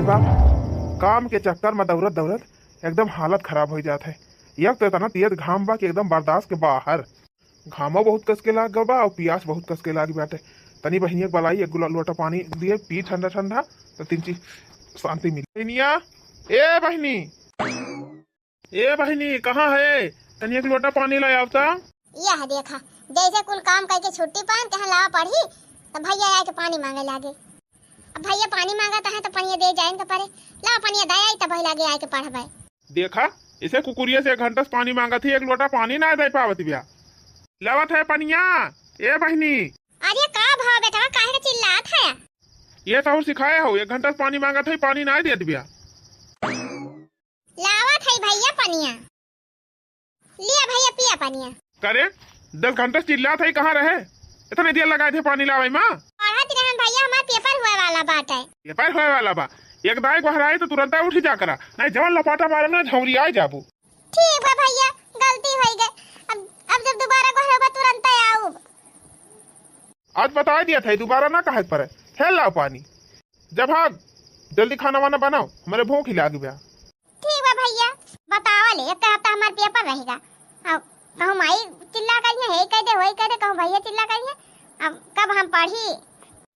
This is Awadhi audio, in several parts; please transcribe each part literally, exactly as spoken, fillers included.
बा, काम के चक्कर में दौड़त दौड़त एकदम हालत खराब होइ जात है। एक तो इतना तेज घाम बा कि एकदम बर्दाश्त के बाहर। घामो बहुत कस के लाग बा और पियास बहुत कस के लाग बाटे। तनी बहिनिया के बलाई, एक लो-, लोटा पानी दिए, पी ठंडा ठंडा, तो तीन चीज शांति मिली। बहिनिया, ए बहिनी, ए बहिनी, कहाँ है? तनी एक लोटा पानी ला आवता। यह देखा, जैसे कुल काम करके छुट्टी पाएन, कहाँ लावा पढ़ी, तो भैया आके पानी मांगे लागे। अब भैया पानी मांगत है तो पनिया दे जाए इनके परे। लावा पनिया दे आई, तब लागे आके पढ़बे। देखा, इसे कुकुरिया से एक घंटा से पानी मांगत ही, एक लोटा पानी ना दे पावत बिया। लावत है पनिया, ए बहिनी। अरे का भवा बेटवा, काहे के चिल्लात है? ये सहूर सिखाए हो, एक घंटा से पानी मांगत है, पानी ना देत बिया। लावत है भैया पनिया। लिया भैया, पिया पनिया। करे, दस घंटा से चिल्लात है, कहाँ रहे? इतने देर लगाए थे पानी लावे मा। पढ़त रहन भैया, हमार पेपर हुए वाला बाटे। पेपर हुए वाला बा? एक दाई गोहराई तो तुरंत उठ जा करा, नहीं जवन लपाटा मारे ना, झौरी आ जाबू। ठीक बा भैया, गलती होइ गए। अब, अब जब दोबारा गोहराबा, तुरंत आऊब। आज बताइ दिया था, दोबारा ना कहे पड़े। हे लाओ पानी। जब हाँ, जल्दी खाना वाना बनाओ, हमरे भूख ही लाग गया। ठीक बा भैया, बतावा ले, एक हफ्ता हमार पेपर रहेगा। अब कहूँ माई चिल्ला करिए, हे कह दे, वही कह दे, कहूँ भैया चिल्ला करिए। अब कब हम पढ़ी?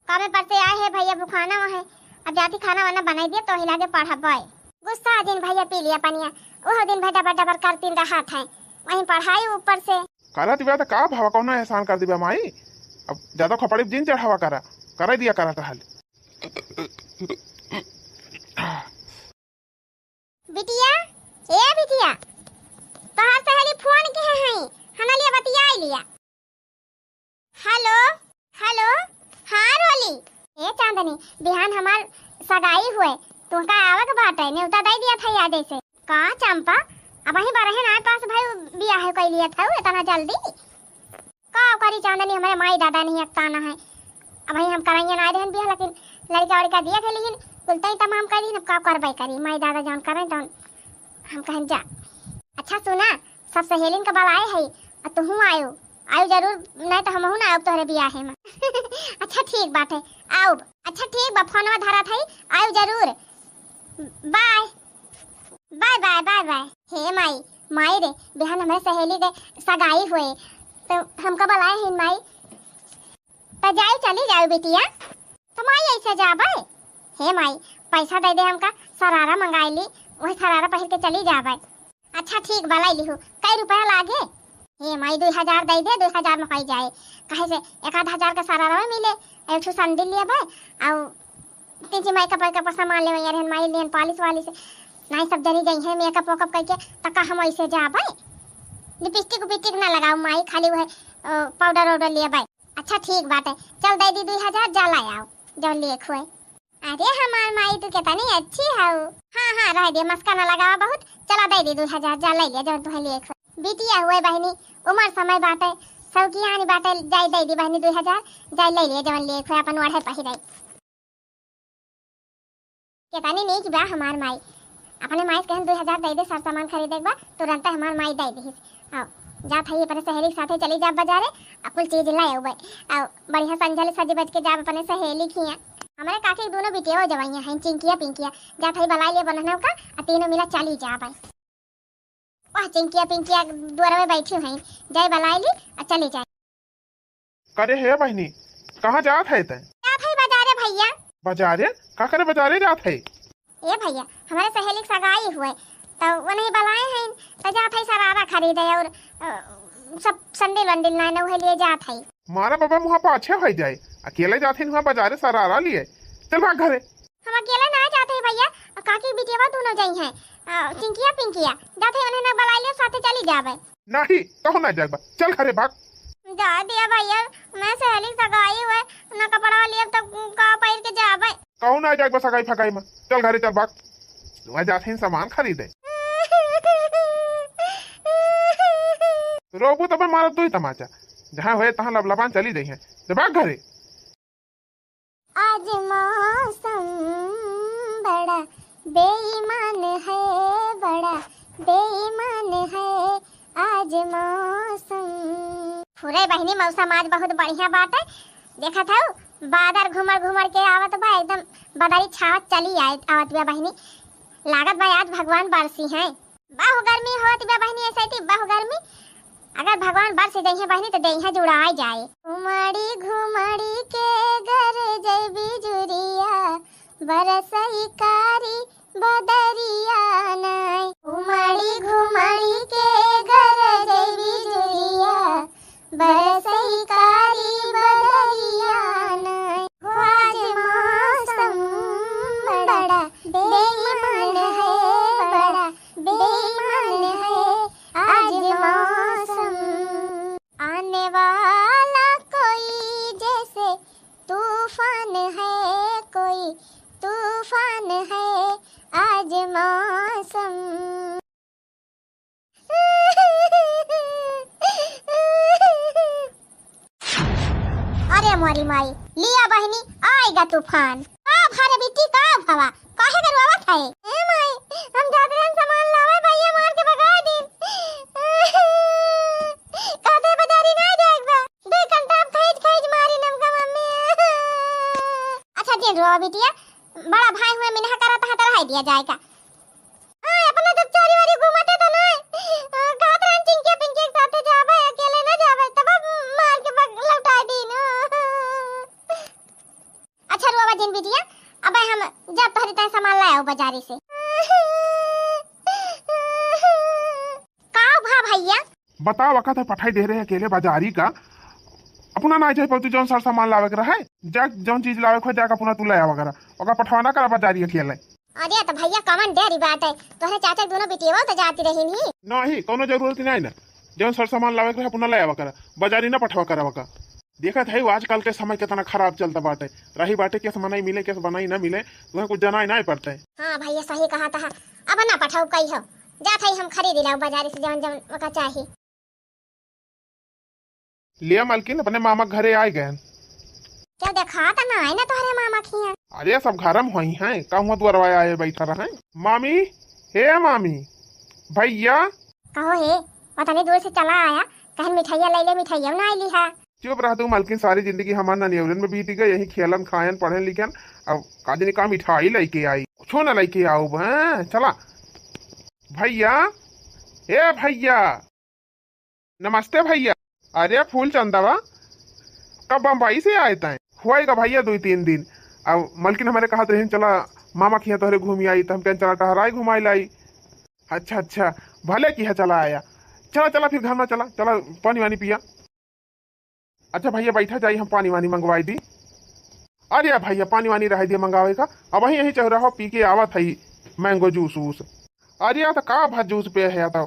कामे पर से आए हैं भैया, भुखाना वहाँ है। अब जाती खाना वाना बनाई दिया, तो ही लागे पढ़ब। गुस्सा जिन भैया पी लिया पनिया, वह दिन भर डबर डबर करतीन रहत है, वहीं पढ़ाई ऊपर से। करत बिया त का भवा, कौनो एहसान कर दिबा माई? अब ज्यादा खोपड़ी जिन चढ़ावा करा, करे दिया करत रहल। बिटिया, ए बिटिया, तोहार सहेली फोन किहे हई, हना लिया बतियाई लिया। हेलो, हेलो, हाँ रोली। ए चांदनी, बिहान हमार सगाई हुए, तुहका आवे के बाटे, नेवता दे दिया था यादे से। का चंपा, अबहीं बरहे ना पास भाई बियाह कइ लिया था इतना जल्दी? का करी चांदनी, हमरे माई दादा नहीं एकताना है। अबहीं हम कराइए ना रहन बियाह, लेकिन लड़का वड़का दिया थे, लेकिन कुल तई तमाम करी, अब का करबे करी, माई दादा जान करें तो हम कहन जा। अच्छा सुना, सब सहेलिन का बलाए है, आ तुहूँ आयो, आयो जरूर, नहीं तो हमहू ना आउब तोहरे बियाहे में। अच्छा ठीक बाटे, आउब। अच्छा ठीक बा, फोनवा धरत है, आयो जरूर। Bye. Bye, bye, bye, bye. हे माई, माई रे, बिहान हमरे सहेली के सगाई हुए, तो हमका बलाए हैं माई। तो जाई, चली जाओ बिटिया। तो माई ऐसे जाबे? हे माई, पैसा दे दे हमका, सरारा मंगाई ली, वही सरारा पहिर के चली जाबे। अच्छा ठीक बा, लाई लिहू। कै रुपया लागे? हे माई, दुई हजार दे दे, दुई हजार में हो जाए। कहे से एक आध हजार का सरारा मिले, एक ठो सैंडल लेबे, और तीन ची मेकअप वेकअप का सामान लेवे यार, माई नेल पॉलिश वालिश, नहीं सब जनी जइहैं मेकअप वेकअप कइके, त का हम ऐसे जाबे? लिपस्टिक उपिस्टिक ना लगाऊ माई, खाली वह, अ, पाउडर वाउडर लेबे। अच्छा ठीक बाटे, चल दे दी दुई हजार, जा ला आओ जौन लिए खुए। अरे हमार माई तू केतनी अच्छी हऊ। हाँ, हाँ, रह दे, मस्का ना लगावा बहुत, चला दे दी दुई हजार, जा ले लिया जौन तुहे लिए खुए। बिटिया हुए बहिनी, उमर समय बाटे, सौकियानी बाटे, जाई दे दी बहिनी दुई हजार, जाई ले लिया जौन लिए खुए, अपन ओढ़े पहिरे। केतनी नीक बा हमार माई। अपने माई से कहन, "दुई हजार दे दे, सर सामान खरीदे के बा," तुरंत हमार माई दे दिहिस। आओ, जात हई अपने सहेली के साथे चली जा बाजारे, आ कुल चीज ले अउबे। आओ, बढ़िया संझल सज बज के जाब अपने सहेली खिया। हमरे काकी के दोनों बिटिया जवाइयाँ हैं, चिंकिया पिंकिया। जात हई बलाई ले बनहनव का, आ तीनों मिला चली जाबे। वाह, चिंकिया पिंकिया दुआर में बैठी हैं, जाए बलाई ली आ चली जाए। करे हे बहिनी, कहाँ जात है तै? जात है बाजारे भैया। बाजारे? का करे बाजारे जात है? ए भैया, हमारे सहेली के सगाई हुए, तो वो नहीं बलाए हैं, तो जात है सरारा खरीदे और, अ, सब संडिल वंडिल लाने उहे लिए जात है। मारा बाबा मुँह पाछे हो जाए, अकेले जात है वहाँ बाजारे सरारा लिए। चल भाग घरे। हम अकेले ना जात है भैया, काकी बिटिया दोनों जाई हैं, अ, चिंकिया पिंकिया जात है, उन्हें ना बलाई लियो, साथे चली जाबे। नाही, कहूँ ना जाएक बा, चल घरे भाग। जा दिया भैया, मैं सहेली के सगाई हुए, ना कपड़ा लिए तो का पहिर के जाबे। कहूँ ना जाएक बा सगाई फगाई में, चल घरे चल भाग। वह जात हैं सामान खरीदे। रोबू तब मारब दुई तमाचा, जहाँ हुए तहाँ लबलबान चली जाई हैं, जब भाग घरे। आज मौसम बड़ा बेईमान है, बड़ा बेईमान है आज मौसम। फुरे बहिनी, मौसम आज बहुत बढ़िया बाटे। देखत हऊ, बादर घूमर घूमर के आवत बा, एकदम बदरी छावत चली आए, आवत बिया बहिनी। लागत बा आज भगवान बरसी हैं। बहु गर्मी होत बिया बहिनी, ऐसे थी बहु गर्मी। अगर भगवान बरसी देइहें बहिनी, तो देइहें जुड़ाए जाए। घुमड़ी घुमड़ी के गरजै बिजुरिया, बरसै कारी बदरिया नाय। घुमड़ी घुमड़ी के गरजै बिजुरिया, बरसै कारी बदरिया नाय। आज मौसम बड़ा बेईमान है, बड़ा बेईमान है आज मौसम। आने वाला कोई जैसे तूफान है, कोई तूफान है आज मौसम। अरे मोरी माई, लिया बहिनी, आएगा तूफान। का भा रे बिट्टी, का भवा? काहे के रोवत है? ए माई, हम जात रहन सामान लावे, भैया मार के भगा दिन। कहते बजारी ना जाए बा। दो कंटाप खींच खींच मारी नमका मम्मी। अच्छा जिन रोवा बिटिया, बड़ा भाई हुए मिनहा करत है, तो रहाई दिया जाए का। हाँ, अपना जब चारी वारी घूमते तो ना, अ, कहत रहन चिंकिया पिंकी के साथे जाबे, अकेले ना जाबे, तब मार के बग-, लौटा दीन। अच्छा रोवा जिन बिटिया, अब हम जब तोहरे ताई सामान लाए हो बाजारी से। का भा भैया? बताओ, अका तो पठाई दे रहे अकेले बाजारी का, अपना ना जाए पड़ती, जौन सर सामान लावे के रहे, जा जौन चीज लावे के हो, जाके अपना तू ले आवा करा, ओका पठवा ना करा बाजारी अकेले। अरे तो भैया कवन डेरी बात है, तोहरे चाचा के दोनों बिटिया तो जाती रही नहीं। नहीं, कोनो जरूरत नहीं ना, जौन सर सामान लावे के रहे अपना ले आवा करा, बाजारी ना पठवा करा ओका। देखत है आजकल के समय कितना खराब चलता बाटे, रही बाटे केस मनई मिले, केस बनई ना मिले, तुम्हें कुछ जनाई नहीं पड़ते। हाँ भैया सही कहा था, अब ना पठाऊ कही हो, जात है हम खरीद लाओ बाजारी से जौन जौन ओका चाही। लिया मालकिन, अपने मामा के घरे आए गए। क्या देखात ना है ना तोहरे मामा खिया? अरे सब घर में होई हैं, कहूँ दुआरवा आए बैठा रहे। मामी, हे मामी, भैया। कहो हे, पता नहीं दूर से चला आया, कहन मिठाइया ले ले, मिठाइया ना लिहा। चुप रह तू मालकिन, सारी जिंदगी हमार ननियौरन में बीत गई, यही खेलन खायन पढ़न लिखन, अब का जानी का मिठाई लेके आई, कुछो ना लेके आउब, हैं? चला भैया, ए भैया, नमस्ते भैया। अरे फूल चंदवा, कब बम्बई से आए तैं? हुआ का भैया दुई तीन दिन। अब मलकिन हमारे कहत रहीन चला मामा खिया तोहरे घूमी आई, तो हम कहन चला टहराई घुमाई लाई। अच्छा अच्छा, भले किहा चला आया। चला चला फिर घर में चला, चला पानी वानी पिया। अच्छा भैया बैठा जाई, हम पानी वानी मंगवाई दी। अरे भैया पानी वानी रह दिया मंगावे का, अब वहीं यहीं चौराहा पी के आवत है मैंगो जूस वूस। अरे यार, तो का भा जूस पे है, या तो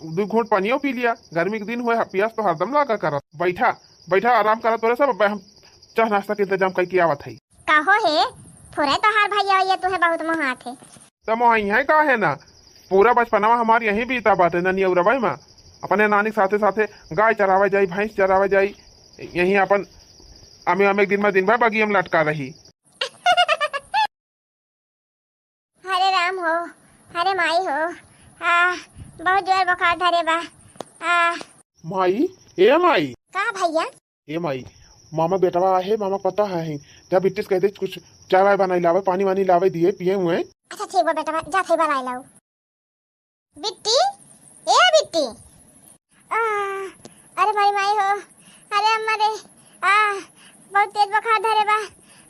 दो घूंट पानियो पी लिया, गर्मी के दिन हुए, पियास तो हरदम लागा करत। बैठा, बैठा, आराम करत तोरे सब, अब हम चाह नाश्ता के इंतजाम करके आवत है। कहो हे, फुरे तोहार भैया, ये तुहे बहुत मोहात है। तो मोहाई है का है ना, पूरा बचपनवा हमार यहीं बीता बाटे ननियौरवा में, अपने नानी के साथे साथे गाय चरावे जाई, भैंस चरावे जाई, यहीं अपन अमे अमे दिन में दिन भर बगिया में लटका रही। हरे राम हो, हरे माई हो, आ, बहुत जोर बुखार धरे बा। आ, माई, ए माई। का भैया? ए माई, मामा बेटवा आहे, मामा पता है, जा बिट्टी से कह दे कुछ चाय वाय बनाई लावे, पानी वानी लावे दिए पिए हुए। अच्छा ठीक बा बेटवा, जा थे बनाई लाओ। बिट्टी, ए बिट्टी। आ, अरे माई, माई हो, अरे अम्मा रे, आ, बहुत तेज बुखार धरे बा,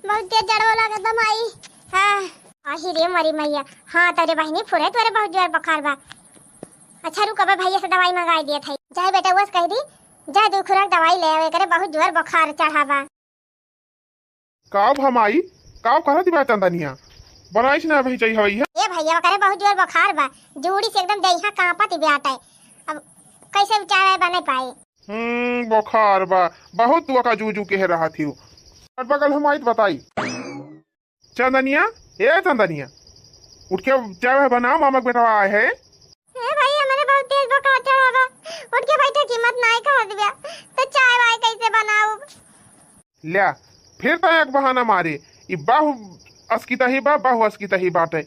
बहुत तेज जड़वा लागत बा माई। हाँ। आही रे मरी मैया, हाँ तोरे बहिनी फुरे तोरे बहुत जोर बुखार बा। अच्छा रुक, अबे भैया से दवाई मंगाई दिया था। जाए बेटा, उस कह दी, जा दो खुराक दवाई ले आवे, करे बहुत जोर बुखार चढ़ा बा। काव भा माई, काव करत बा चंदनिया? बनाइस ना अभी चाहिए हवैया। ए भैया, ओकरे बहुत जोर बुखार बा, जूड़ी से एकदम देहिया कांपत बाटे। अब कैसे उ चाय बने पाई? हम्म, बुखार बा, बहुत तू का जू जू के रहा थी। और बगल हम आई तो बताई। चंदनिया, ए चंदनिया, उठ के चाय वाय बनाओ, मामा के बेटवा आए है। ए भाई, हमारे बहुत तेज बुखार चढ़ा बा, उठ के बैठे की हिम्मत नाई कर दिया, तो चाय वाय कैसे बनाऊब? ल्या, फिर तो एक बहाना मारे, ई बाहु अस्किता ही बा, बाहु अस्किता ही बाटे।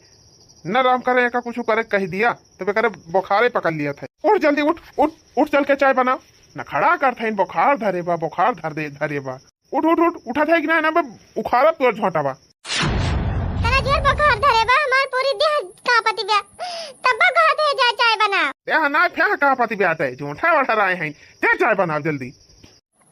न राम करे, एका कुछ करे कह दिया, तो बेकारे बुखारे पकड़ लिया था। उठ जल्दी उठ, उठ, उठ चल के चाय बना। न खड़ा कर था, इन बुखार धरे बा, बुखार धर दे, धरे बा। उठ, उठ, उठ, उठा था कि ना, ना बे, उखाड़ा तोर झोंटा बा। ए, हाँ, ना, फेंक कहाँ पाती ब्याटे, झूठा वठा रहे हैं। जा, चाय बनाओ जल्दी।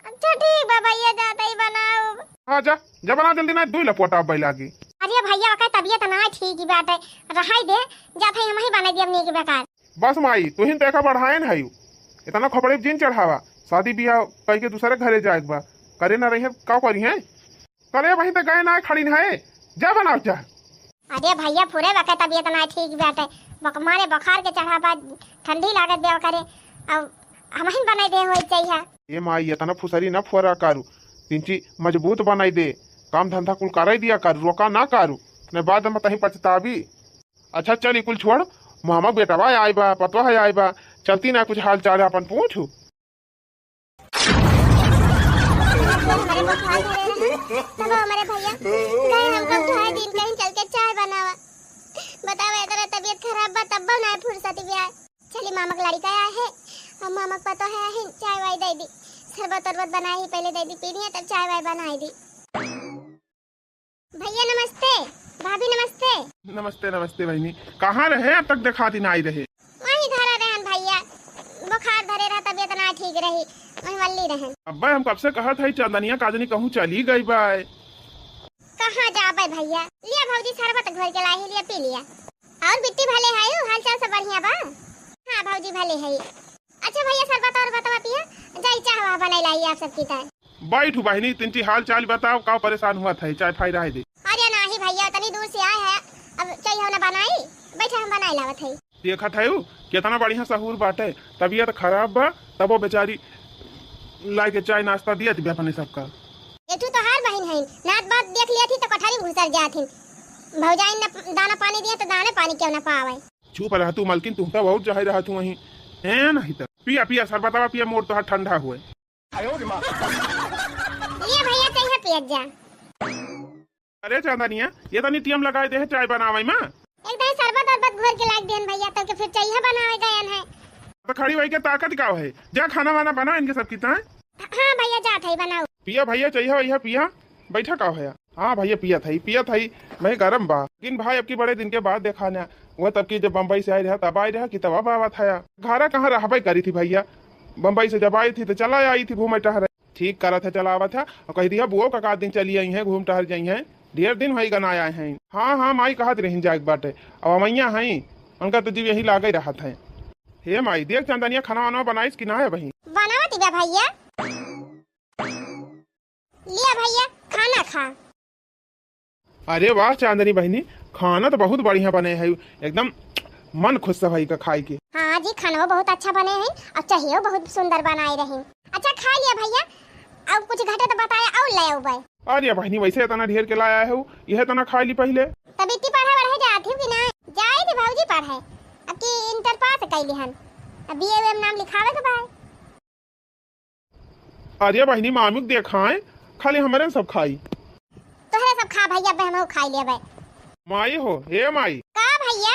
अच्छा, ठीक बा भैया, जाते ही बनाओ। हाँ, जा, जा बना जल्दी, ना, दुई लपोटा अब लागी। अरे भैया, ओकर तबियत ना ठीक ही बाटे, रहाई दे, जाते ही हम ही बनाई दियब नीक बेकार। बस माई, तुहिन देखा बढ़ाएन है, इतना खोपड़ी जिन चढ़ावा, शादी बियाह कई के दूसरे घरे जाए के बा, करे ना रही है, का करी है? करे वहीं तो गए ना खड़ी है, जा बनाओ जा। अरे भैया, पूरे वक्त तबियत ना ठीक बाटे, बक-, मारे बुखार के चढ़ा बा, ठंडी लागत बा करे, अब हमहिन बनाई दे होई चाहिए। ए माई, इतना फुसरी ना फोरा कारू, तिनची मजबूत बनाई दे, काम धंधा कुल कराई दिया कारू, रोका ना कारू, ने बाद में तहीं पछताबी। अच्छा चल, ई कुल छोड़, मामा बेटवा आए बा, पतवा है आए बा, चलती ना कुछ हाल चाल है अपन पूछू। तब हमारे भैया गए हमको ढाई दिन कहीं चल के चाय बनावा। बतावा, इतना तबियत खराब बा, तब ना फुर्सत भी आए। चली, मामा के लड़का आए है, हम मामा के पतोह है, चाय वाय दे दी, शरबत उरबत बनाए ही पहले दे दी, पीनी है, तब चाय वाय बनाए दी। भैया नमस्ते, भाभी नमस्ते। नमस्ते, नमस्ते बहिनी। कहाँ रहे? अब तक देखाती ना आई रहे। वहीं धरा रहन भैया, बुखार धरे रहा, तबियत ना ठीक रही, वहीं वल्ली रहन। अब्बे हम कब से कहत हई चंदनिया काजनी कहूँ चली गई बाय। कहाँ जाबे भैया? लिया भौजी शरबत घोर के लाई, लिया पी लिया। और बिट्टी भले है, हाल चाल सब बढ़िया बा? हाँ भौजी भले है। अच्छा भैया, शरबत और बतवा पिया, जाई चाह वाह बनाई लाई आप सबकी ताई। बैठू बहिनी, तिनची हाल चाल बताओ, का परेशान हुआ था, चाय फाई रहे दे। अरे नाही भैया, इतनी दूर से आए हैं, अब चाय हो ना बनाई, बैठा हम बनाई लावत है। देखत है उ, कितना बढ़िया सहूर बाटे, तबियत खराब बा, तबो बेचारी लाई के चाय नाश्ता दियत बे अपने सबका। एक ठो तोहार बहिन है, नात बात देख लिया थी तो कोठरी में घुसर जात थी। भौजाई न दाना पानी दिए तो दाने पानी क्यों ना पावे। चुप रह तू मलकिन, तू तो बहुत जाहिर रहा तू वहीं। ए नहीं तो पिया पिया शरबतवा पिया, मोर तोहार ठंडा हुए। ये भैया कहीं पियत जा। अरे चांदनिया, ये तनी टीएम लगाए दे है चाय बनावे में। एक दाई शरबत अरबत घोर के लाग देन भैया, तब के फिर चाय बनावे गयन है। तो खड़ी वही के ताकत का है, जा खाना वाना बना इनके सब की ताए। हाँ भैया, जात है बनाओ। पिया भैया, चाहिए वही पिया, बैठा का है। हाँ भैया, पियत है, पियत है, मैं गरम बा। लेकिन भाई, अब की बड़े दिन के बाद देखा ना, वह तब की जब बम्बई से आए रहा, तब आए रहा कि तब अब आवत है। घरा कहाँ रहबे करी थी भैया, बम्बई से जब आई थी तो चला आई थी घूमे टहरे। ठीक करत है, चला आवत है। और कह दिया बुओ का, का दिन चली आई हैं, घूम टहर जाई हैं, ढेर दिन होई गना आए हैं। हाँ हाँ माई, कहत रहिन जाए के बाटे, अब अमैया हैं, उनका तो जीव यही लागे रहत है। हे माई, देख चंदनिया खाना वाना बनाइस कि ना है बहिन? बनावत बा भैया। लिया भैया, खाना खा। अरे वाह चांदनी बहिनी, खाना तो बहुत बढ़िया बने है, एकदम मन खुश है भाई का खाई के। हाँ जी, खाना बहुत अच्छा बने है और चाहिए बहुत सुंदर बनाए रही। अच्छा खा लिया भैया, अब कुछ घटे तो बताया और ले आऊ भाई। अरे बहिनी, वैसे इतना ढेर के लाया है, यह इतना खा ली पहले। तब इतनी पढ़े बढ़े जाती हूँ कि ना? जाए थी भौजी पढ़े, अब की इंटर पास कैली हन, अब बीए में नाम लिखावे के भाई। अरे बहिनी, मामी के देखाएं, खाली हमरे सब खाई। तोहरे सब खा भैया, अबे हमहू खाई लेबे। माई हो, हे माई। का भैया?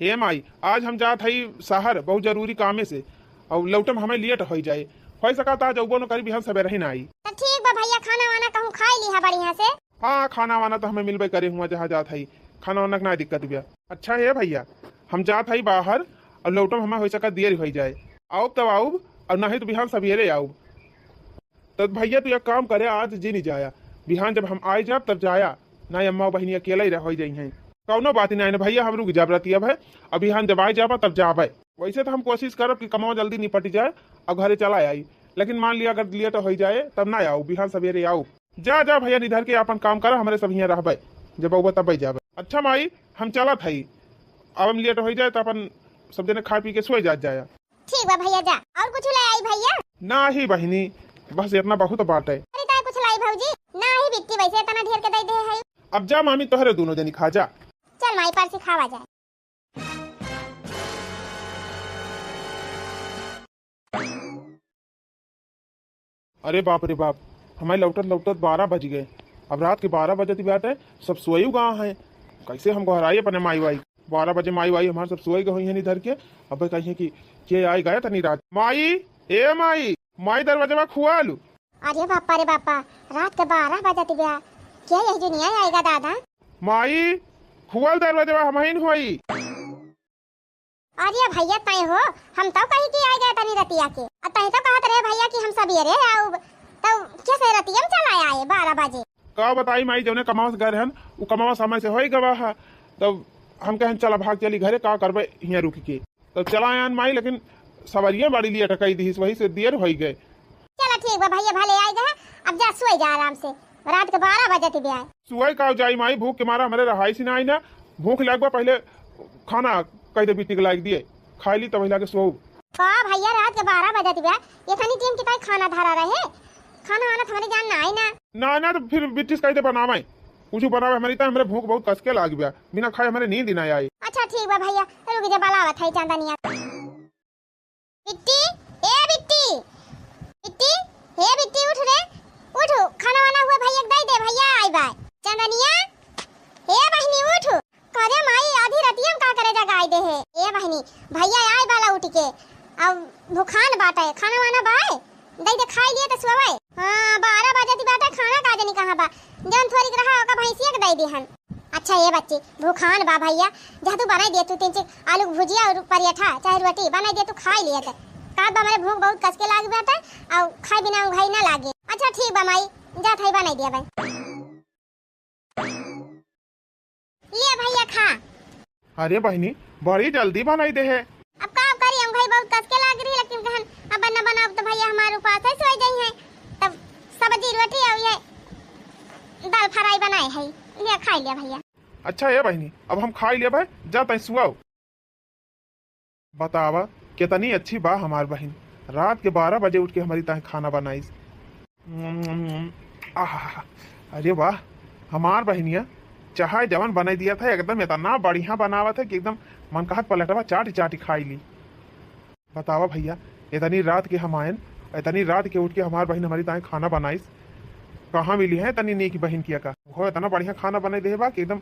हे माई, आज हम जात हई शहर, बहुत जरूरी कामे से, और लौटे में हमें लेट होई जाए। होई सका त आज अउबो न करी, बिहान सबेरे ही ना आई। तो ठीक बा भैया, खाना वाना कहूँ खाई ली है बढ़िया से। हाँ, खाना वाना तो हमें मिलबे करे हुआ जहाँ जात हई, खाना वाना के ना दिक्कत बिया। अच्छा हे भैया, हम जात हई बाहर, और लौटे में हमें होई सका देर होई जाए। आउब तब आउब, और नहीं तो बिहान सबेरे आउब। तब भैया तू एक काम करे, आज जी नहीं जाया, बिहान जब हम आए जाब तब जाया, नहीं अम्मा बहिनी अकेले ही रह जाई हैं। कौनो बात नहीं ना भैया, हम रुक जाब रतिया भर, अब बिहान जब आए जाबा तब जाबे। वैसे तो हम कोशिश करब कि कमवा जल्दी निपट जाए और घरे चला आई, लेकिन मान लिया अगर लेट हो जाए तब ना आऊ, बिहान सवेरे आऊ। जा जा भैया निधर के अपन काम करा, हमरे सब हियाँ रहबे, जब अउबा तब जाबे। अच्छा माई, हम चलत हई, अब हम लेट हो जाए तो अपन सब जने खा पी के सोए जात जाया। ठीक बा भैया, जा। और कुछ ले आई भैया? नाही बहिनी, बस इतना बहुत बाटे। अरे ताई कुछ लाई भौजी? नाही बिट्टी, वैसे इतना ढेर के दे दे है। अब जा मामी, तोहरे दोनों जनी खा जा। चल माई, परसी खावा जाए। अरे बाप रे बाप, हमारे लौटत लौटत बारह बज गए। अब रात के बारह बजत बाटे, सब सोए गाँव है। कैसे हम घर आई अपने माई वाई? बारह बजे माई वाई हमारे सब सोए गए हुई हैं इधर के। अब कहिए कि के आए गए तनी रात। माई, ए माई, माई दरवाजा खोल। अरे बापा रे बापा, रात के बारह बजत बा, के यही दुनिया आएगा दादा? माई, खोल दरवाजा, हम ही होई। आ, अरे भइया, तैं हो, हम तउ कही कि आइ गए तनी रतिया के। अ तैं तउ कहत रहे भइया कि हम सबेरे आउब, तउ कैसे रतिया में चला आए बारह बजे? का बताई माई, जउने कमावा से गए रहन, उ कमावा समय से होइ गवा है। तब हम कहन चला भाग चली घरे, का करबे हियाँ रुकि के। तब चला आयन माई, लेकिन सवरिया बड़ी लेट कइ दिहिस, वही से देर होइ गए। चला ठीक बा भइया, भले आइ गए, अब जा सोइ जा आराम से, रात के बारह बजत बा। सोइ का जाई माई, भूख के मारा हमरे रहाइस नाहीं ना, भूख लाग बा, पहिले खाना कहि दे बिट्टी के लाइ दिए, खाइ ली तब लागे सोउब। का भइया, रात के बारह बजत बा, एतनी टेम के तैं खाना धरा रहे, खाना वाना त हमरे जान नाहीं ना। ना ना, तो फिर बिट्टी से कहि दे बनावे, कुछ बनावे हमरी तैं, हमरे भूख बहुत कस के लाग बा, बिना खाए हमरे नींद नाहीं आई। अच्छा ठीक बा भइया, रुकि जा, बलावत है चंदनिया। बिट्टी, ए बिट्टी, बिट्टी, हे बिट्टी उठ रे, उठ, खाना वाना हुए भइया के दइ दे, भइया आइ बा। चंदनिया, हे बहिनी उठ। अरे माई, आधी रतिया में का करे जगाइ देहे? ए बहिनी, भइया आइ बा लौटि के, अब भुखान बाटे, खाना वाना बाए, दइ दे खाइ लिए त सोवइ। हाँ, बारह बजत बाटे, खाना का जनी कहाँ बा, जउन थोरिक रहा ओका भइँसिया के दइ दिहन। अच्छा ए बच्ची, भुखान बा भइया, जा तू बनाइ दे तू तीन चीज आलू के भुजिया अउर पराठा चाहे रोटी बनाइ दे तू खाइ लिए त। का बा हमरे भूख बहुत कस के लाग बाटे, अउ खाइ बिना उघाई ना लागे। अच्छा ठीक बा माई, जात हई बनाइ दिया बा। ले भइया खा। अरे बहिनी, बड़ी जल्दी बनाइ देहे। अब का करी, हम भाई बहुत कस के लाग रही, लेकिन कहन अब ना बनाउब त भइया हमार उपास है, सोइ जइहैं। तब सब्जी रोटी अउ ये दाल फ्राई बनाए है, ले खाइ लिया भइया। अच्छा ए बहिनी, अब हम खाइ लेबे, जा तैं सुआउ। बतावा, केतनी अच्छी बा हमार बहिन, रात के बारह बजे उठ के हमरी ताईं खाना बनाइस। आहा, अरे वाह, हमार बहिनिया चाहे जवन बनाइ दिया था, एकदम एतना बढ़िया बनावत है कि एकदम मन कहत पलटवा चाटि चाटि खाइ ली। बतावा भइया, एतनी रात के हम आएन, एतनी रात के उठ के हमार बहिन हमरी ताईं खाना बनाइस, कहाँ मिली है एतनी नीक बहिन किया का? हो, एतना बढ़िया खाना बनाइ देहे बा कि एकदम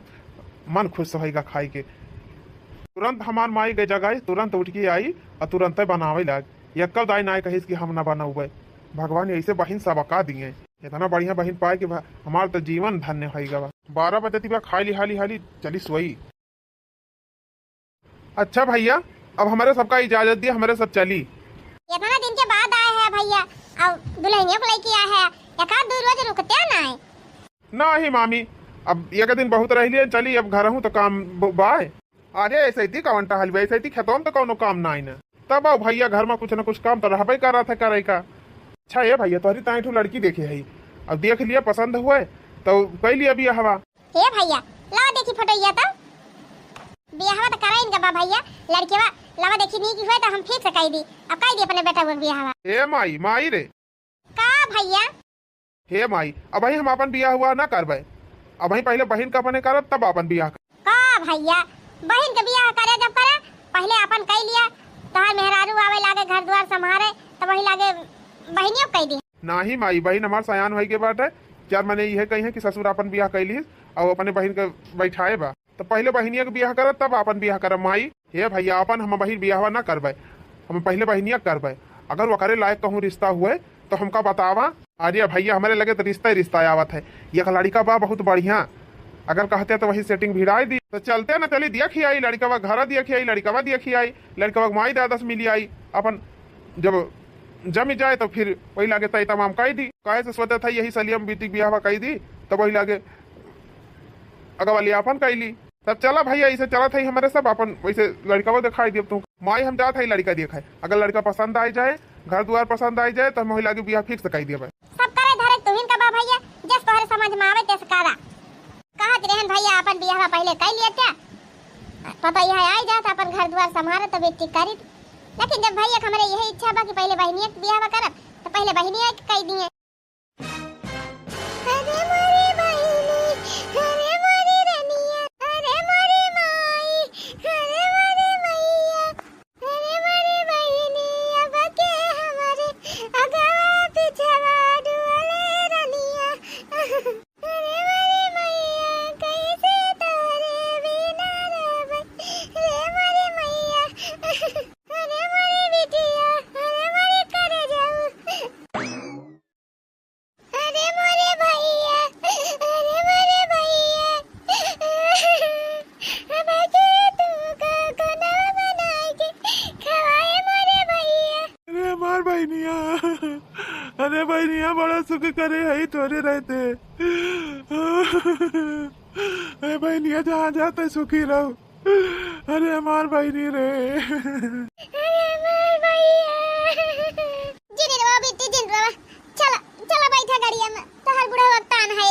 मन खुश होइगा खाइ के। तुरंत हमार माई गए जगाई, तुरंत उठ के आई अउ तुरंते बनावे लाग। यक्कउ दाई नाय कहिस कि हम ना बनउबे। भगवान ऐसे बहिन सबका दिए। एतना बढ़िया बहिन पाए कि भा-, हमार त जीवन धन्य होइ गवा। बारह बजती बा, खाइ ली हाली हाली, चली सोई। अच्छा भइया, अब हमरे सबका इजाजत दिया, हमरे सब चली। एतना दिन के बाद आए हैं भइया, अउ दुलहिनियो को लइके आए हैं, एक आध दू रोज रुकते ना है। नाही मामी, अब एक दिन बहुत रह लिए, चली अब घरहूँ त काम ब-, बाय। अरे ऐसे ही कवन टहल बे, ऐसे ही खेतों में त कौनो काम नाही न। तब आओ भइया, घर में कुछ न कुछ काम त रहबे करत है करे का। अच्छा ए भइया, तोहरी ताईं ठो लड़की देखे है, अब देख लिया पसंद हुए त कइ लिया बियाहवा। हे भइया, लावा देखी फोटोइया त। बियाहवा त कराइन का बा भइया, लड़केवा लावा देखी नीक हुए त हम fix कइ दी। अब कइ दी अपने बेटवा के बियाहवा। ए माई, माई रे। का भइया? हे माई, अबहीं हम आपन बियाह हुआ ना करबे, अबहीं पहिले बहिन का अपने करब तब आपन बियाह करब। का भइया, बहिन के बियाह करे जब करे, पहिले आपन कइ लिया, तोहार मेहरारू आवे लागे घर दुआर सम्हारे, तब वही लागे बहिनियो कइ दी। नाही माई, बहिन हमार सयान होइ के बाटे, चार मने इहे कही है कि ससुर आपन बियाह कइ लीस अउ अपने बहिन के बैठाए बा। त पहिले बहिनिया के बियाह करब, तब आपन बियाह करब माई। हे भइया, आपन हम बहिन बियाहवा ना करबे, हम पहिले बहिनिया के करबे। अगर ओकरे लायक कहूँ रिश्ता हुए, त हमका बतावा। अरे भइया, हमरे लगे त रिश्ता ही रिश्ता आवत है। एक लड़िका बा बहुत बढ़िया, अगर कहते त वही setting भिड़ाइ दी। त चलते न चली, देखि आई लड़िकवा, घर देखि आई, लड़िकवा देखि आई, लड़िकवा के माई दादा से मिलि आई। आपन जब जमि जाए त फिर वही लागे तय तमाम कइ दी। काहे से सोचत है यही सलियम बेटी के बियाहवा कइ दी, तब वही लागे अगवा लियापन कइ ली। तब चला भइया, ऐसे चलत है हमरे सब, आपन वैसे लड़िकवा देखाइ दियब तू। माई हम जात है लड़िका देखाए, अगर लड़िका पसंद आइ जाए, घर दुआर पसंद आइ जाए, त हम वही लागे बियाह fix कइ दियब। सब करे धरे तुहिन का बा भइया, जस तोहरे समझ में आवे तस करा। कहत रहन भइया आपन बियाहवा पहिले कइ लिया क्या, पता यह आइ जात आपन घर दुआर सम्हारे त बेटी करी। लेकिन जब भइया हमरे यही इच्छा बा कि पहिले बहिनिया के बियाहवा करब, त पहिले बहिनिया के कइ दिए। अरे मोरी बहिनी, अरे मोरी रनिया, अरे मोरी माई, अरे मोरी मैया, अरे मोरी बहिनी, अब के हमरे अगवा पिछवा डुअले रनिया। अरे मोरी मैया, कैसे तोरे बिना रहबै रे मोरी मैया। अरे मोरी बिटिया, अरे मोरी करेजाऊ। सुख करे हई तोरे रहते। ए बहिनिया, जहाँ जाते सुखी रहो। अरे हमार बहिनी रे। अरे हमार भैया। जिन रवा बेटी, जिन रवा। चला, चला बैठा गाड़िया में। तोहर बुढ़वा तान है।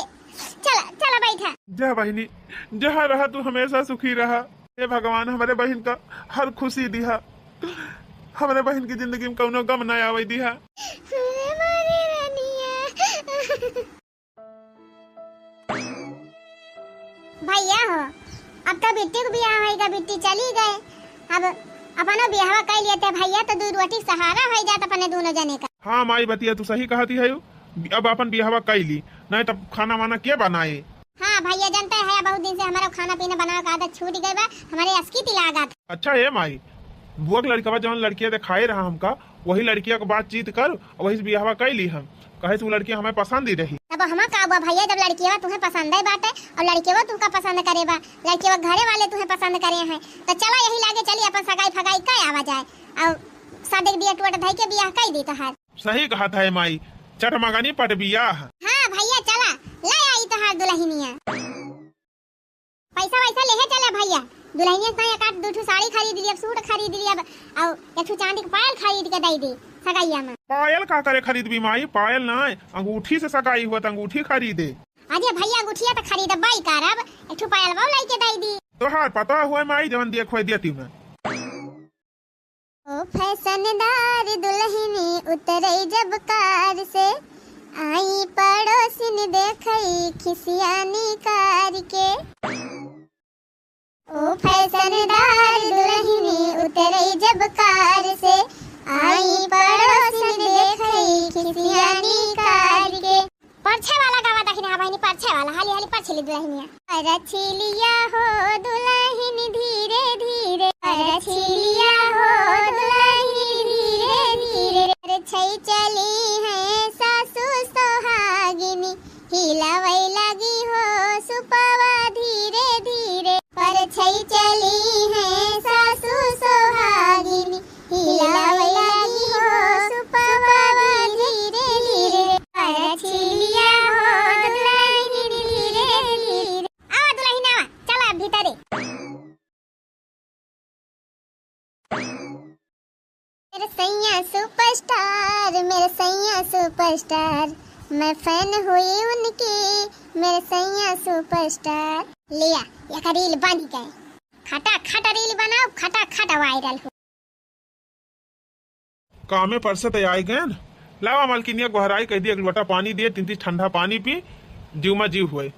चला, चला बैठा। जा बहिनी, जहाँ रहा तू हमेशा सुखी रहा। हे भगवान, हमरे बहिन का हर खुशी दिहा, हमरे बहिन की जिंदगी में कौनो गम ना आवे दिहा। हमारी रानिया। भैया हो, अब तो बिट्टी के बियाह होइगा, बिट्टी चली गए, अब अपनो बियाहवा कर लेते भैया, तो दू रोटी सहारा हो जात अपने दोनों जने का। हाँ माई, बतिया तू सही कहती है, अब अपन बियाहवा कर ली, नहीं तब खाना वाना के बनाए? हाँ भैया, जानते हैं बहुत दिन से हमारा खाना पीना बनावे का आदत छूट गई बा, हमारे असकी तिलागत। अच्छा ए माई, बुआ के लड़कवा जौन लड़किया देखाए रहा हमका, वही लड़किया के बातचीत कर, वही से बियाहवा कर ली हम। कहे से उ लड़की हमें पसंद ही रही। तब हमा का बुआ भैया, जब लड़किया तुम्हें पसंद है बाटे और लड़किया तुमका पसंद करे बा, लड़किया घरे वाले तुम्हें पसंद करे हैं, तो चला यही लागे चली, अपन सगाई फगाई कर आवा जाए और सदिक दिया टोट धई के बियाह कर दी तोहार। सही कहत है माई, चटमगनी पट बियाह। हाँ भैया, चला, ले आई तोहार दुल्हनिया। पैसा वैसा लेहे चला भैया, दुल्हनिया से एक आध दू ठो साड़ी खरीद लिया, सूट खरीद लिया, और एक ठो चांदी के पायल खरीद के दे दे सगैया में। पायल का करे खरीदबी माई, पायल ना, अंगूठी से सगाई हुआ तो अंगूठी खरीदे। अरे भैया, अंगूठिया तो खरीदबाई करब, एक ठो पायल वो लेके दे दी। तोहार पता हुआ माई, जवन देख हुए देती मैं। ओ फैशनदार दुल्हनी उतरई जब कार से, आई पड़ोसिन देखई खिसियानी कार के। ओ फैशनदार दुल्हनी उतरई जब कार से, आई पड़ोसिन देखई खिसियानी कार के। परछे वाला गावा दखिन, हाँ बहिनी, परछे वाला, हाली हाली परछे ली दुल्हनिया। परछिलिया हो दुल्हन धीरे धीरे, परछिलिया हो दुल्हन धीरे धीरे, परछई चली है सासू सोहागिनी, हिलावै लागी हो सुपवा धीरे धीरे, परछई चली है सासू सोहागिनी, हिलावै लागी हो सुपवा धीरे धीरे। परछिलिया हो दुल्हन धीरे धीरे। आवा दुल्हन आवा, चला भीतरे। मेरे सैया superstar, मेरे सैया superstar, मैं fan हुई उनकी, मेरे सैया superstar। लिया, एक reel बन गए। खटाखट reel बनाओ, खटाखट viral हो। कामे पर से त आइ गएन। लावा मलकिनिया गोहराई कहि दी, एक लोटा पानी दिए, तीन तीन ठंडा पानी पी, जीव मा जीव हुए।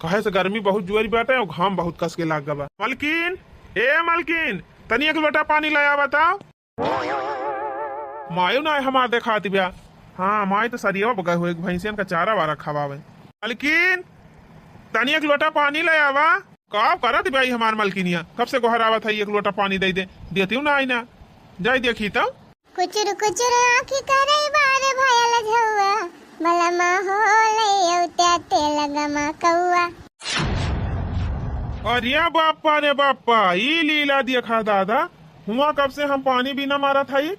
कहे से गर्मी बहुत जुअर बाटे और घाम बहुत कस के लाग बा। मलकिन, ए मलकिन, तनी एक लोटा पानी ले आवा त। मायो ना हमार देखात बिया। हाँ, माई त सरियवा बगै हुए, भैंसियन का चारा वारा खवावे। मलकिन, तनी एक लोटा पानी ले आवा। का करत बाई हमार मलकिनिया? कब से गोहरावत है, एक लोटा पानी दे दे, देती हूँ ना आई ना। जाई देखी तो। कुचुर कुचुर आँखी करई बार भयल झौआ, बलमा हो लई औत्या तेल गमा कौआ। अरे बाप्पा रे बाप्पा, ई लीला देखा दादा, हुआ कब से हम पानी बिना मारत हई,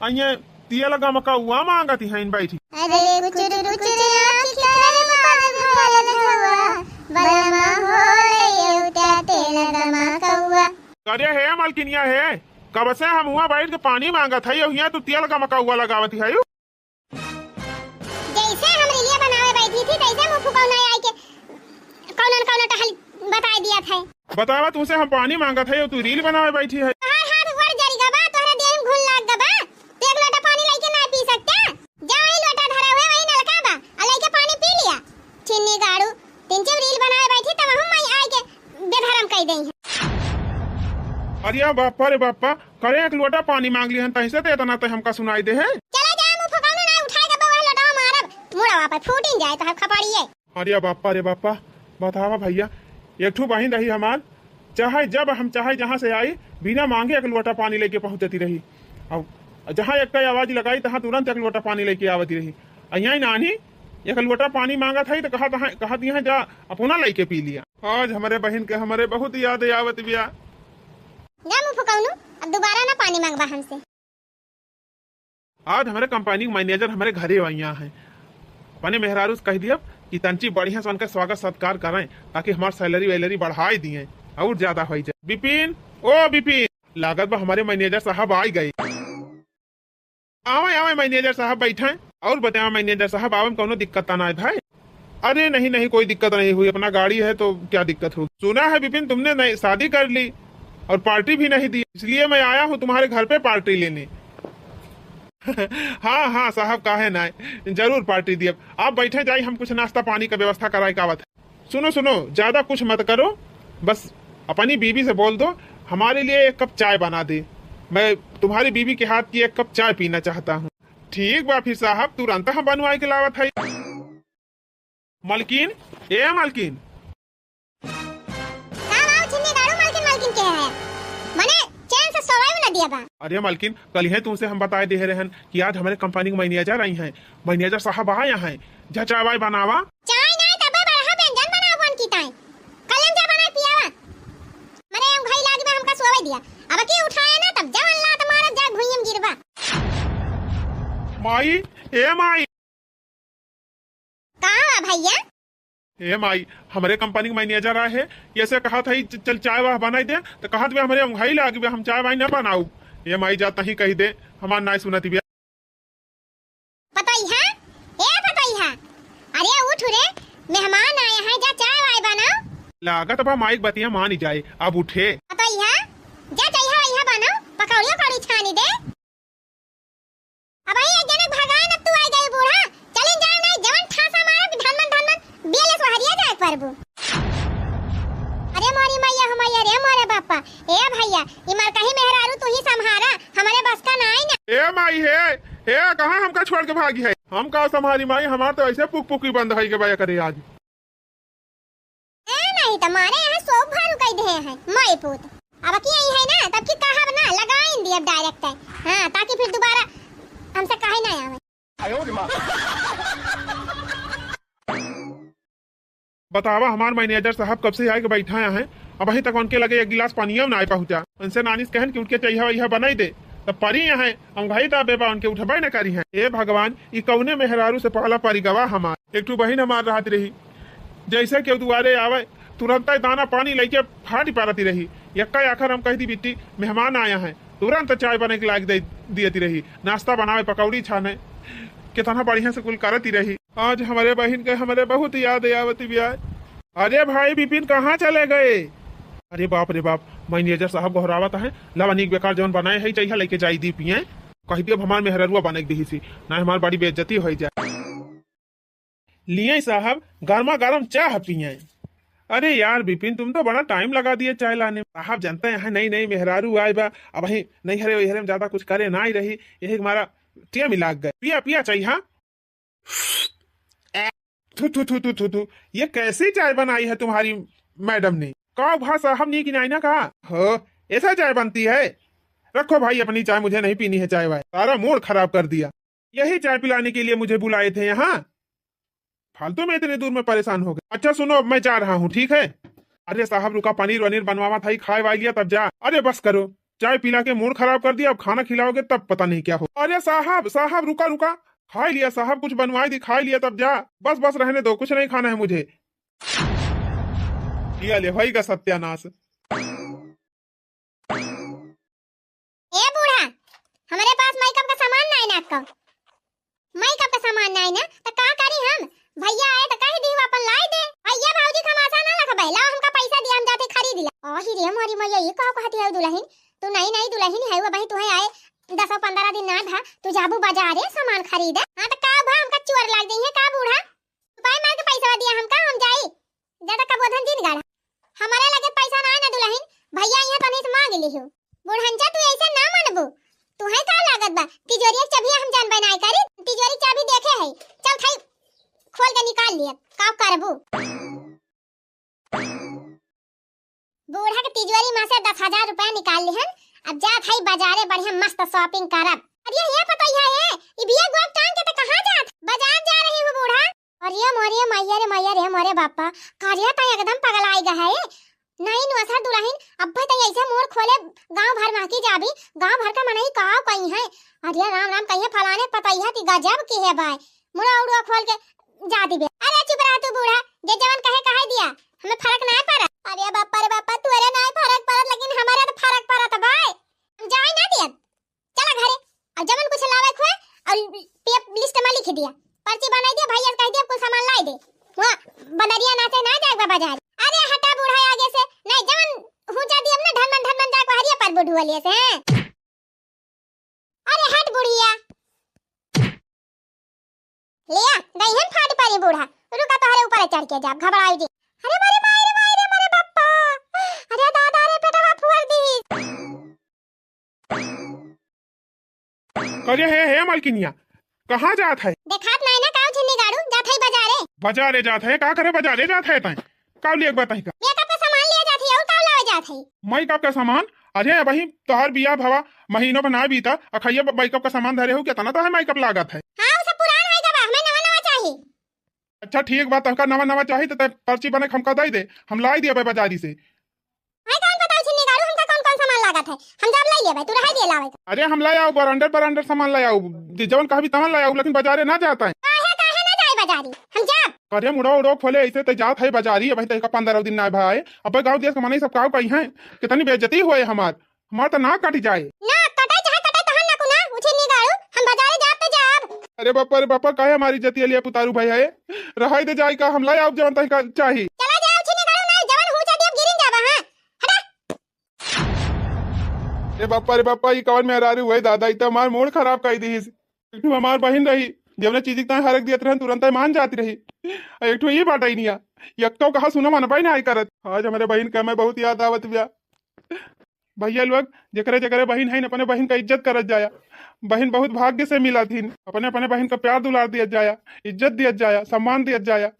अइये तियल गमकउआ मांगत हइन बैठी। अरे कुचुर कुचुर आँखी करे बार भयल झौआ, बलमा हो लई औत्या तेल गमकउआ। अरे हे मलकिनिया हे, कब से हम हुआ बैठ के पानी मांगत हई, और हियां तू तियल गमकउआ लगावत हई। जैसे हम रीलिया बनावे बैठी थी, तैसे मुँह फुकौना आई के कौनो न कौनो टहल बताए दिया था। बतावा, तुमसे हम पानी मांगत है, तू रील बनावे बैठी है। तोहार हाथ गोड़ जरी गबा, तोहरे देह में घुन लाग गबा। तू एक लोटा पानी लेके ना पी सकते? जा वही लोटा धरा हुआ, वही नलका बा, और लेके पानी पी लिया। छिन्नी गाड़ू, तीन चार रील बनावे बैठी, तब हम आई, आई के बेधरम कह दई है। अरे बापा रे बापा, करे एक लोटा पानी मांग लिहन, तैसे ते इतना ते हमका सुनाई दे है। चला जा, मुँह फुकौना ना उठाए गबा, वह लोटा मारब, मुड़वा पे फूटिन जाए तो हम खपड़िए। अरे बापा रे बापा, बतावा भैया, एक ठो बहिन रही हमार, चाहे जब हम चाहे जहाँ से आई, बिना मांगे एक लोटा पानी लेके पहुँचती रही। और जहाँ एक आवाज लगाई, तहाँ तुरंत एक लोटा पानी लेके आवती रही। और यहीं नानी एक लोटा पानी मांगत है तो कहा, कहा, कहत यहाँ जा, अपना लेके पी लिया। आज हमारे बहिन के हमारे बहुत याद आवत बिया। जा मुँह फुकौनू, अब दोबारा ना पानी मांगबा हमसे। आज हमरे कंपनी के मैनेजर हमरे घरे अइया हैं। अपने मेहरारू से कहि दिया कि तंची बढ़िया से उनका स्वागत सत्कार करें, ताकि हमार salary वैलरी बढ़ाई दिए और ज्यादा होइ जाए। बिपिन, ओ बिपिन, लागत बा हमरे manager साहब आइ गए। आवे, आवे manager साहब, बैठे। और बतावा manager साहब, आवे में कौनो दिक्कत तो ना है भाई? अरे नहीं, नहीं, कोई दिक्कत नहीं हुई, अपना गाड़ी है तो क्या दिक्कत होगी। सुना है बिपिन, तुमने नई शादी कर ली और party भी नहीं दी, इसलिए मैं आया हूँ तुम्हारे घर पे party लेने। हाँ, हाँ साहब, काहे ना, जरूर party दियब। आप बैठे जाई, हम कुछ नाश्ता पानी का व्यवस्था कराए का आवत है। सुनो, सुनो, ज्यादा कुछ मत करो, बस अपनी बीवी से बोल दो, हमारे लिए एक कप चाय बना दे। मैं तुम्हारी बीवी के हाथ की एक कप चाय पीना चाहता हूँ। ठीक बा फिर साहब, तुरंत हम बनवाए के लावत है। मलकिन, ए मलकिन। का बाऊ छिन्नी गाड़ू मलकिन, मलकिन के है? मने चैन से सोवे न दिया बा। अरे मलकिन, कल ही तुमसे हम बताए दे रहन कि आज हमारे कंपनी के manager आई हैं, manager साहब आए हैं, जा चाय वाय बनावा। चाय नाय तबे बड़हा व्यंजन बनाओ बन की ताई। कल हम जा बनाए पियावा। मरे हम घई लागी बा हमका सोवे दिया। अब की उठाए ना तब जवन लात मारत जा भुइयम गिरबा। माई, ए माई। का हुआ भैया? ए माई, हमरे कंपनी के manager आए है, ये से कहत है, "च-, चल चाय वाह बनाई दे," तो कहत बे, "हमरे उंघाई लागी बे, हम चाय वाय ना बनाऊ।" ए माई, जा तही कही दे, हमार नाय सुनत बे। पतोइहा, ए पतोइहा, अरे उठ रे, मेहमान आए हैं, जा चाय वाय बनाओ। लागत बा माई के बतिया मान ही जाए, अब उठे। पतोइहा, जा चाय वाय बनाओ, पकौड़ी उकौड़ी छानी दे। अब ही एक जने भगाए न तू आई गई बूढ़ा। चलिन जाए नहीं, जवन ठासा मारब कि धनमन धनमन बियले सोहरिया जाए परबू। अरे मोरी मैया हो मैया रे मोरे बापा। ए भैया, ई मर कहीं मेहरारू तू ही संभारा, हमरे बस का नाई ना। ए माई हे, हे कहाँ हमका छोड़ के भागी है? हम का संभारी माई, हमार तो ऐसे पुक पुकी बंद है के बया करे आज। ए, नहीं त मारे यहाँ सोप भर कई दे हैं, माई पूत। अब की आई है ना, तब की कहब ना, लगाइन दियब direct है। हाँ, ताकि फिर दोबारा हमसे कहे ना आवे। बतावा, हमार manager साहब कब से आए के बैठा हैं, अबहीं तक उनके लगे एक गिलास पनिया ना आए पहुँचा। उनसे नानी से कहन कि उनके चइहा वइहा बनाई दे, तब परी हैं, हम घई दाबे बा, उनके उठबे न करी हैं। ए भगवान, ई कौने मेहरारू से पाला परी गवा हमार। एक ठो बहिन हमार रहत रही, जैसे केहू दुआरे आवे, तुरंत दाना पानी लइके फाटी परती रही। यक्का आखर हम कह दी, "बिट्टी, मेहमान आया है, तुरंत चाय बने के लाग दे," दियती रही, नाश्ता बनावे, पकौड़ी छाने, कितना बढ़िया से कुल करती रही। आज हमरे बहिन के हमरे बहुत याद आवती बिया। अरे भाई बिपिन, कहाँ चले गए? अरे बाप रे बाप, manager साहब गोहरावत है, लावा नीक बेकार जौन बनाए है, चइहा लइके जाई दी पिए। कह दियो, "हमार मेहररुआ बने के दिही सी, ना हमार बड़ी बेइज्जती होइ जाए।" लिए साहब, गर्मा गर्म चाह पिए। अरे यार बिपिन, तुम तो बड़ा time लगा दिए चाय लाने में। साहब जानते हैं, नई नई मेहरारू आए बा, अबहीं नैहरे वैहरे में ज्यादा कुछ करे नाई रही, यही हमारा टेम लाग गए। पिया पिया चाय, हाँ। थू, थू, थू, थू, थू, थू। ये कैसी चाय बनाई है तुम्हारी मैडम ने? का भा साहब, नीक नाई ना का? हो, ऐसा चाय बनती है? रखो भाई अपनी चाय, मुझे नहीं पीनी है चाय वाय। सारा mood खराब कर दिया। यही चाय पिलाने के लिए मुझे बुलाए थे यहाँ? फालतू में इतने दूर में परेशान हो गए। अच्छा सुनो, अब मैं जा रहा हूँ, ठीक है? अरे साहब रुका, पनीर वनीर बनवावा था, खाए वाए लिया तब जा। अरे बस करो, चाय पिला के mood खराब कर दिया, अब खाना खिलाओगे तब पता नहीं क्या हो। अरे साहब, साहब रुका रुका, खाई लिया साहब, कुछ बनवाई दी, खाई लिया तब जा। बस बस रहने दो, कुछ नहीं खाना है मुझे। ये ले, होइगा सत्यानाश। ए बूढ़ा, हमरे पास makeup का सामान नाई ना का? Makeup का सामान नाई ना, त का करी हम? भैया आए त कह दी अपन लाई दे। भैया भौजी का तमाशा ना रखबे, लाओ हमका पैसा दिया, हम जाते खरीद ला। आही रे मोरी मैया, ये का कहती है दुल्हन? तू नई नई दुल्हन है, वो बही तुहे आए दसो पन्द्रह दिन ना भा, तू जाबू बाजारे सामान खरीदे। हाँ त का भा, हमका चोर लाग जाई है का बूढ़ा? उपाय मार के पैसा दिया हमका, हम जाई। ज्यादा कबोधन जिन गाढ़ा। हमारे लगे पैसा ना है ना दुल्हन, भैया यहाँ तनी से मांग लिहो। बुढ़ंचा तू ऐसे ना मनबू। तू है का लागत बा? तिजोरी के चाबिया हम जानबे ना करी। तिजोरी चाबी देखे है। चल थाई खोल के निकाल लिया। का करबू? बूढ़ा के तिजोरी में से दस हजार रुपया निकाल लिहन। अब जात हई बाजारे बढ़िया मस्त shopping करब। अरे ये पतोहिया है, ये बिया गोग टांग के त कहाँ जात? बाजार जा रही हूँ बूढ़ा। अरे मोरे मैया रे मैया रे मोरे बापा, करिया त एकदम पगलाई गा है। नहीं नुअसर दुल्हन, अब्बे त ऐसे मुड़ खोले गांव भर महकी जाबी, गांव भर का मनई काव कही है। अरे राम राम कहिए फलाने पतोहिया ती गजब की है भाई। मुड़ा उड़ुआ खोल के जा दिबे। अरे चुप रहा तू बूढ़ा, जे जवन कहे कहे दिया, हमें फरक नाहीं पड़त। अरे बापा रे बापा, तोरे नाहीं फरक पड़त, लेकिन हमारे तो फरक पड़त भाई। हम जाए ना दियत। चला घरे, और जवन कुछ लावे खुए, और पे लिस्ट में लिख दिया, पर्ची बनाई दिया, भैया से कह दिया कुल सामान लाई दे। वहाँ बंदरिया नाचे ना जाए बाजार। अरे हटा बूढ़ा आगे से, नहीं जवन हुचा दिया ना ढनमन ढनमन जाके हरिया पर बुढ़ू वालिया से, हैं? अरे हट बुढ़िया। लिया, गई हम फाट परी बूढ़ा। रुका तोहरे ऊपर चढ़ के जाब, घबराई जी। अरे मारे माई रे माई रे मारे बप्पा। अरे दादा रे पेटवा फुअर दी। करे हे, हे मालकिनिया, कहाँ जात है? देखात नाहीं ना काऊ छिन्नी गाड़ू, जात है बाजारे। बाजारे जात है? का करे बाजारे जात है तैं? का लिए एक बात है का? मेकअप का सामान लिया जात है, और का लावे जात है? मेकअप का सामान? अरे अबहीं तोहार बियाह भवा महीनों पर ना बीता, अखैया मेकअप का सामान धरे हो, कितना तो है मेकअप लागत है। हाँ, वो सब पुरान है गवा, हमें नवा नवा चाहिए। अच्छा ठीक बा, तोहका नवा नवा चाही तो तैं पर्ची बने के हमका दे दे, हम लाई दिया बाजारी से। है कौन बताओ छिन्नी गाड़ू, हमका कौन कौन सामान लागत है, हम जब लाई लेबे, तू रहे दिए लावे का। अरे हम लाई आऊ, ब्रांडेड ब्रांडेड सामान लाई आऊ, जे जवन कहबी तवन लाई आऊ, लेकिन बाजारे ना जात है। काहे, काहे ना जाए बाजारी, हम जाब। अरे मुड़ो उड़ो खोले ऐसे तैं जात है बाजारी, अबहीं तैं का पंद्रह दिन ना भाई, अब गाँव देश के मनई सब काऊ कही हैं, कितनी बेइज्जती हुए हमार। हमार तो नाक कट जाए। नाक कटे चाहे कटे तहन ना कुना, उछिन्नी गाड़ू, हम बाजारे जाब त जाब। अरे बापा रे बापा, काहे हमारी इज्जतिया लिया पुतारू भाई है? रहाई दे जाई का, हम लाई आउब जवन तहिका चाही। चला जाए उछिन्नी गाड़ू, नहीं जवन हुचा दियब गिरिन जाबा, हाँ। हटा। अरे बापा रे बापा, ई कवन मेहरारू है दादा, ई तो हमार मूड खराब कई दीहिस। एक ठो हमार बहिन रही, जवने चीज के ताईं हरक दियत रहन, तुरंते मान जाती रही। आ एक ठो ई बाटइनिया, यक्को कहा सुनो मनबे नाहीं करत। आज हमरे बहिन का मैं बहुत याद आवत बिया। भइया लोग, जेकरे जेकरे बहिन हईन, अपने बहिन का इज्जत करत जाया। बहिन बहुत भाग्य से मिलत हीन। अपने अपने बहिन का प्यार दुलार दियत जाया, इज्जत दियत जाया, सम्मान दियत जाया।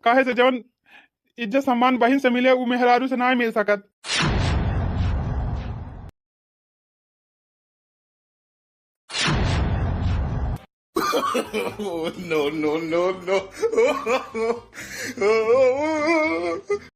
काहे से जवन इज्जत सम्मान बहिन से मिले, उ मेहरारू से नाहीं मिल सकत। No, no, no, no.